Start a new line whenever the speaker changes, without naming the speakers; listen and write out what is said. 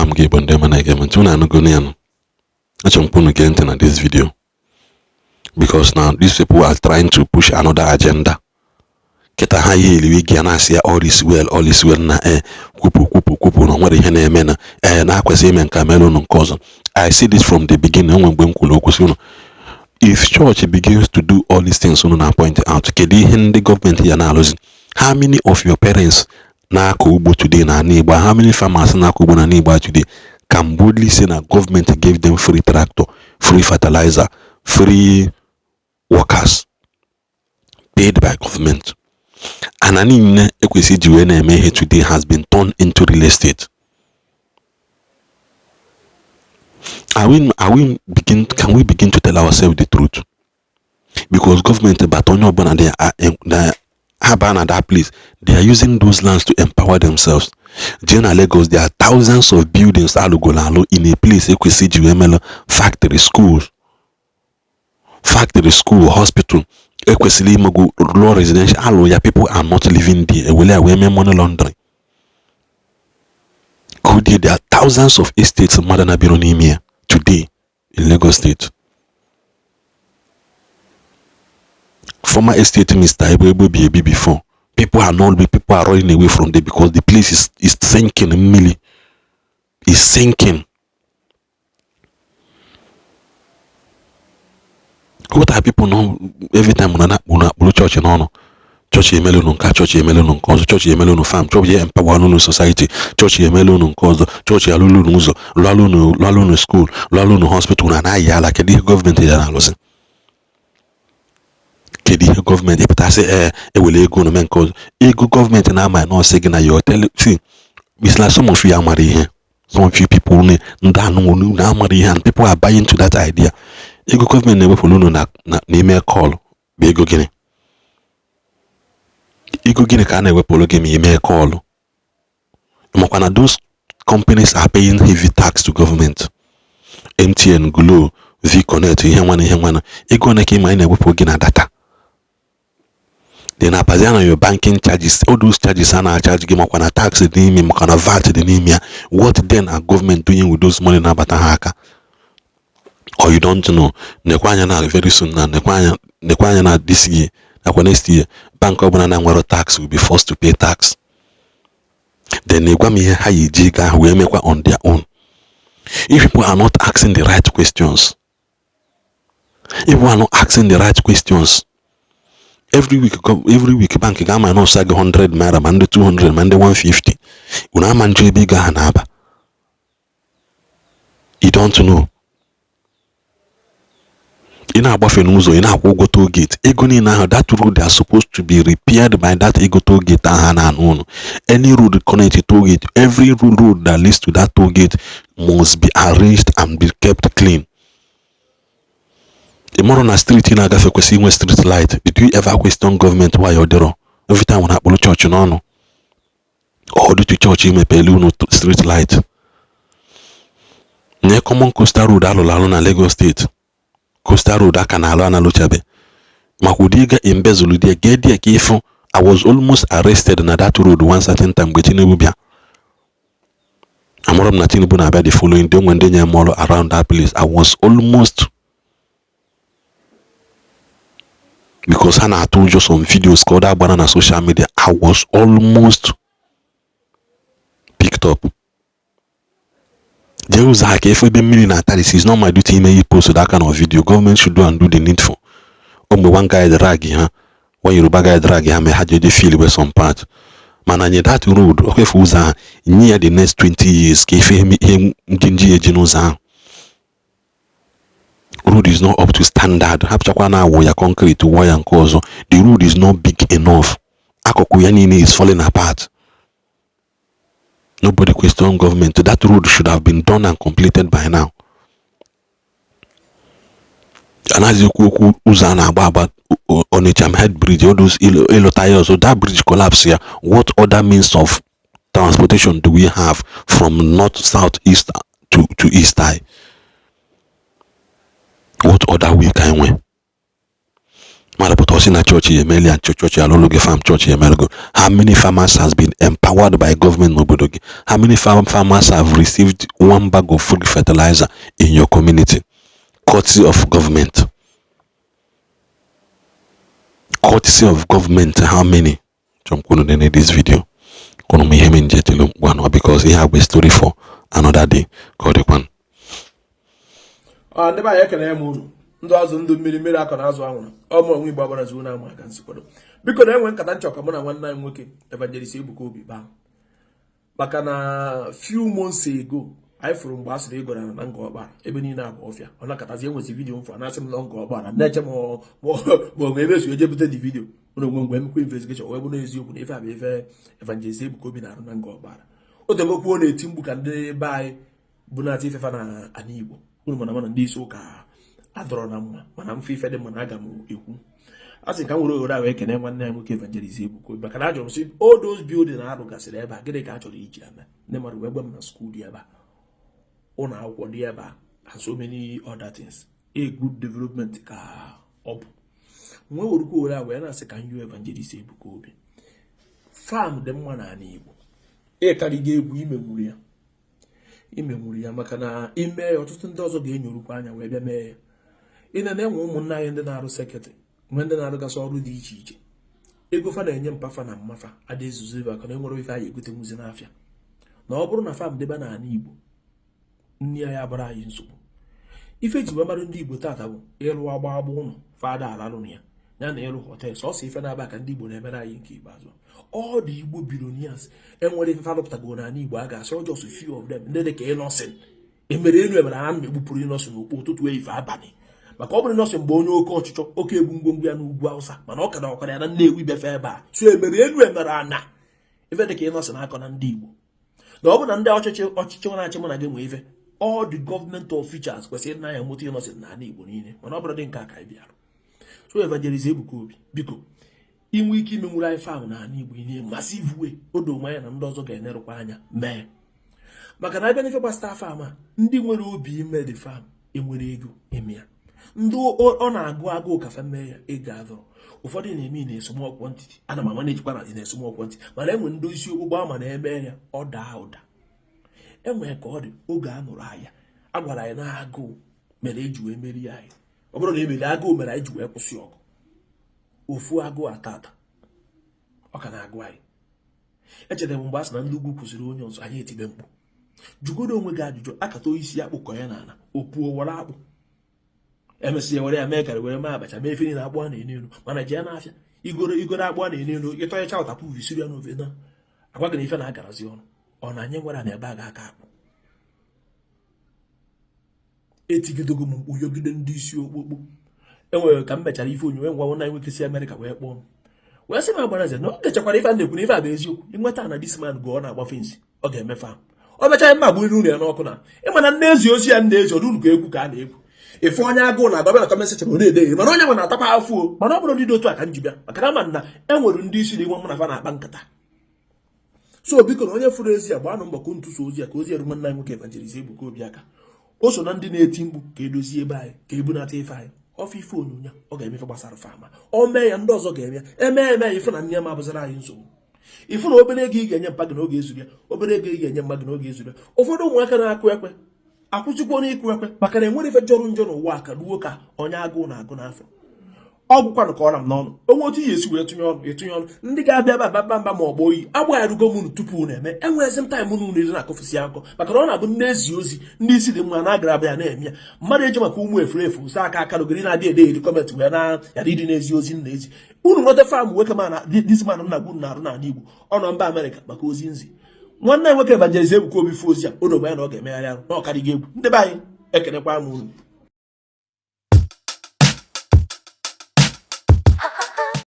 M gị bụ ndị ọma na-ege m ntị, unu anụgo ya nụ. Achọrọ m ka unu gee ntị na this video because now these people are trying to push another agenda. Kịta ha ihe eliwe gị na-asị ya, "All is well, all is well," na kwupụ kwupụ kwupụ na nwere ihe na-eme na na-akwesị ime nke mere unu nke ọzọ. I see this from the beginning. Onwe mgbe m kwuru okwu sị unu, if church begins to do all these things unu na point out, kedu ihe ndị gọọmenti ya na-alụzi? How many of your parents na-akọ ugbo today na ala Igbo? How many farmers na-akọ ugbo na ala Igbo today can boldly say na gọọmenti gave them free tractor, free fertilizer, free workers paid by government? Ana niile ekwesị iji wee na-eme ihe today has been turned into real estate. Are we begin can we begin to tell ourselves the truth? Because government bata, onye ọbụla they are ha baa na that place, they are using those lands to empower themselves. Jee na Lagos, there are thousands of buildings alụgoro alụ in a place ekwesị iji wee melụ factory, schools, factory, school, hospital. Ekwesịrị imego law residential alụ ya. People are not living there. Ewele ya wee mee money laundering. Could there are thousands of estates mmadụ na-abịrụ n'ime ya today in Lagos State. Former estate Mr. Egbe Egbe bi ebi before, people are not, people are running away from there because the place is sinking. Mmiri is sinking. What are people now every time una na-akpụrụ chọọchị n'ọnụ? Chọọchị emelu unu nke, chọọchị emelu unu nke ọzọ, chọọchị emelu unu farm, chọọchị empower unu society, chọọchị emelu unu nke ọzọ, chọọchị alụlụ unu ụzọ, lụalụ unu school, lụalụ unu hospital, na anaghị ala. Kedu ihe gọọmenti ya na-alụsị? Kedu ihe gọọmenti ịpụtasị? Ee, ewere ego unu mee nke ọzọ. Ego gọọmenti na-ama nọọsị gị na your tele. See, it's like some of you amara ihe, some of you people ndị anụ unu amara ihe, and people are buying to that idea. Ego gọọmenti na-ewepụrụ unu na n'ime call bụ ego gịnị? Ego gịnị ka a na-ewepụrụ gị ma ime call? Makwa na those companies are paying heavy tax to government. MTN, Glo, Vconnect, ihe nwana ihe nwana, ego one ka ịma anyị na-ewepụ gị na data? Then abazia na your banking charges, all those charges a na-acharge gị, makwa na tax dị n'ime, makwa na VAT dị n'ime ya. What then are government doing with those money na-abata ha aka? Or you don't know? Nekwa anya na very soon na nekwa anya na this year nakwa next year, bank ọbụla na nwere tax will be forced to pay tax. Then ịgwa m ihe ha yi ji ego ahụ wee mekwa on their own. If people are not asking the right questions, if people are not asking the right questions, every week, every week bank ga-ama na ọsa gị 100 naira, ma ndị 200, ma ndị 150. Unu ama njọ ebe ego ahụ na-aba. You don't know. Ị na-agbafe n'ụzọ, ị na-akwụ ụgwọ toll gate. Ego niile ahụ, that road are supposed to be repaired by that ego toll gate ahụ a na-anụ unu. Any road connect toll gate, every road that leads to that toll gate must be arranged and be kept clean. Ị marụ na street ị na-agafe kwesịrị inwe street light? Did you ever question government why ọ dịrọ? Every time na akpụrụ chọọchị n'ọnụ, ọ dịtụ chọọchị imepele unu street light. Nye common coastal road alụrụ alụ na Lagos State, coastal road aka na-alụ analụchabe, maka ụdị ịga embezzle there, gee there ka ịfụ. I was almost arrested na that road one certain time mgbe Tinubu bịa. Amụrụ m na Tinubu na-abịa the following day, onwe ndị nye m ọrụ around that place. I was almost, because ha na-atụ ụjọ some videos ka ọ da gbara na social media. I was almost picked up. Jee ụzọ ha ka efe ebe mmiri na-ata. This is not my duty ime post that kind of video. Government should do and do the needful. O mgbe one guy drag ha, one Yoruba guy drag ha, mee ha jeje fill with some part. Mana nye that road okwefe ụzọ ahụ, nye ya the next 20 years ka ife ihe njinji eji n'ụzọ ahụ. Road is not up to standard. Hapụchakwa na awụ ya concrete, wụọ ya nke ọzọ. The road is not big enough. Akụkụ ya niile is falling apart. Nobody question government. That road should have been done and completed by now. Anaghịzi ekwu okwu ụzọ a na-agba agba, Onitsha head bridge, all those ịlụta ya ọzọ. That bridge collapse ya, what other means of transportation do we have from north, south, east to east eye? What other way ka anyị nwee? Mmadụ pụta, ọsị na chọọchị ya emeli ya, chọọchị alụlụ gị farm, chọọchị ya emelụ gị. How many farmers has been empowered by government n'obodo gị? How many farmers have received one bag of free fertilizer in your community, courtesy of government, courtesy of government? How many? Chọrọ m kwunu nene this video kwunu m ihe m nje telu mkpu anọ, because ihe agba story for another day ka ọ dịkwanụ.
Ndị be anyị, ekene m unu. Ndụ azụ, ndụ mmiri, mmiri akọ na azụ anwụrụ ọmụ onwe Igbo agbara zuo na ama aka nsikwado. Biko, na enwe nkata nchọ ka mụ na nwanne anyị nwoke Evangelist Ebuka Obi kpaa, maka na few months ago anyị fụrụ mgbe a sịrị ịgọrọ na Ngor Okpala, ebe niile abụ ọfịa. Ọ nakọtazi enwezi video mfụ na-asị m na Ngor Okpala, na-eche ma ọ nwee ebe esi eje bute the video. Ụlọ onwe mgbe emekwa investigation, wee bụ n'eziokwu na ife a bụ ife Evangelist Ebuka Obi na-arụ na Ngor Okpala. O tegokwuo na-eti mkpu ka ndị be anyị bunata ifefa na ana Igbo. Unu mana ndị isi ụka adọrọ na mma, mana mfe ife dị mma na aga m ekwu. A sị ka m were ohere a wee kene nwanne ya nwoke Evangelist Ebuka Obi, maka na ajụrụ m sị, all those building arụgasịrị ebe a, gịnị ka a chọrọ iji eme? Ndị mmadụ wee gwa m na school dị ebe a, ụlọ akwụkwọ dị ebe a, and so many other things. A good development ka ọ bụ. Nwee werukwa ohere a wee na-asị ka m yọọ Evangelist Ebuka Obi, farm dị mma n'ala Igbo. Ịkarịga egwu imenwuru ya, imenwuru ya, maka na ime ya, ọtụtụ ndị ọzọ ga-enyorukwa anya wee bịa mee ya. Ị na na-enwe ụmụnna anyị ndị na-arụ secretary, nwee ndị na-arụgasị ọrụ dị iche iche. Ego fa na-enye mpafa na mmafa ada ezuzu ebe, aka na enwere ife anyị egotenwuzi n'afịa. Na ọ bụrụ na farm debe n'ala Igbo, nni ya abara anyị nsogbu. Ife ji wee mara ndị Igbo tata bụ ịlụ agba agba ụlọ fada alalụ ya, ya na ịlụ hotel. Sọsọ ife na-aba ka ndị Igbo na-emere anyị nke ikpeazụ. All the Igbo billionaires enwere ife falụpụtago n'ala Igbo a ga-asị ọ just few of them, ndị dị ka Innoson. Emere elu emere ha na-egbupụrụ Innoson okpu ụtụtụ, eyife, abalị, maka ọ bụrụ Innoson mgbe onye oke ọchịchọ oke egbu ngwongwo ya n'ugwu Awụsa, mana ọ kara ọkara ya na Nnewi befe ebe a. So emere elu emere ana ife dị ka Innoson akọ na ndị Igbo, na ọ bụ na ndị ọchịchị na-achị mụ na gị nwee ife, all the government officials kwesịrị ịna ya moto Innoson n'ala Igbo niile. Mana ọ bụrụ dị nke a ka anyị bịara. So Evangelist Ebuka Obi, biko, inwe ike imenwuru anyị farm n'ala Igbo in a massive way, o doo anya na ndị ọzọ ga-enerụkwa anya mee, maka na abịa n'ife gbasara farm a, ndị nwere obi ime the farm enwere ego eme ya. Ndị ọ na-agụ agụụ ka fa mee ya, ego adọrọ. Ụfọdụ na-eme na small quantity, ana m ama na-ejikwa na small quantity, mana enwe ndị isi okpukpe ama na-eme ya, ọ daa ụda. Enwere ka ọ dị oge a nụrụ ahịa a gwara anyị na agụụ mere eji wee merie anyị. Ọ bụrụ na emeri agụụ mere anyị ji wee kwụsị ọgụ, ofu agụụ atata ọ ka na-agụ anyị. Echetara m mgbe a sị na ndị ugwu kwụsịrị onye ọzọ, anyị etibe mkpu. Jụgodo onwe gị ajụjụ, akata isi akpụ kọ ya n'ala, o puo were akpụ, emesịa were ya mee karị, were mee abacha, mee efere na akpụ a na-enu elu. Mana jee n'afịa igoro igoro akpụ a na-enu elu, ịtọnyecha ụtapụ isiri ya n'ofe na agwa gị na ife na-agarazi ọnụ. Ọ na anyị nwere na ebe a ga-aka akpụ. Etigidogo m mkpu yogide ndị isi okpokpo. Enwere ka m mechara ife onyonyo ngwa, nwanne anyị nwoke si Amerịka wee kpọọ m wee sị m, agbara eze na ọ gechakwara ife a na-ekwu na ife a bụ eziokwu. Ịnweta na this man gụọ na-agba fence, ọ ga-eme farm. O mechaa mma gburu uru ya n'ọkụ na ịma na nne ezi ozi ya, nne ezi ọdụ ka egwu ka a na-egwu. Ife onye agụụ na-agba na comment section, ọ na-ede, mana onye nwe na-atakwa afụ o. Mana ọ bụrụ ndị dị otu a ka m ji bịa, maka na ama na e nwere ndị isi na igwe mụ na fa na-akpa nkata. So biko, na onye fụrụ ezi a, gbaanụ mbọ ka ntụso ozi a, ka ozi eru nwanne anyị nwoke Evangelist Ebuka Obi aka. O so na ndị na-eti mkpu ka edozie ebe anyị, ka ebunata ife anyị. Ọfọ ife onyonyo, ọ ga-eme ife gbasara farm. O mee ya, ndị ọzọ ga-eme ya. Eme eme ya, ife na nne ya ma abụzara anyị nsogbu. Ifu na obere ego ị ga-enye mpa gị n'oge ezuru ya, obere ego ị ga-enye mma gị n'oge ezuru ya. Ụfọdụ ụmụaka na-akụ ekwe akwụsịkwa n'ịkụ ekwe, maka na enwere ife jọrọ njọ n'ụwa a ka ruo ka onye agụụ na-agụ n'afọ. Ọgwụkwanụ ka ọ na m n'ọnụ onwe otu ihe esi wee tụnye ọnụ, etinye ọnụ. Ndị ga-abịa ebe aba mba ma ọ bụ oyi agbagharịgo m unu tupu unu eme. Enweghịzi m time unu eri na-akọfụsi akụkọ, maka na ọ na-abụ nne ezi ozi ndị isi dị mma na-agara abịa na-eme ya. Mmadụ eji maka ụmụ efu efu sa aka aka nogori na-adị ede eri comment wee na yara ịdị n'ezi ozi nna ezi unu nweta farm. Nwoke ma na this man nna gwu na-arụ n'ala Igbo, ọ nọ mba Amerịka maka ozi nzi nwanne ya nwoke Evangelist Ebuka Obi. Fụ ozi a, o dobe ya na ọ ga-emegharị arụ na ọ karịgo egwu. Ndị be anyị, ekenekwa m unu.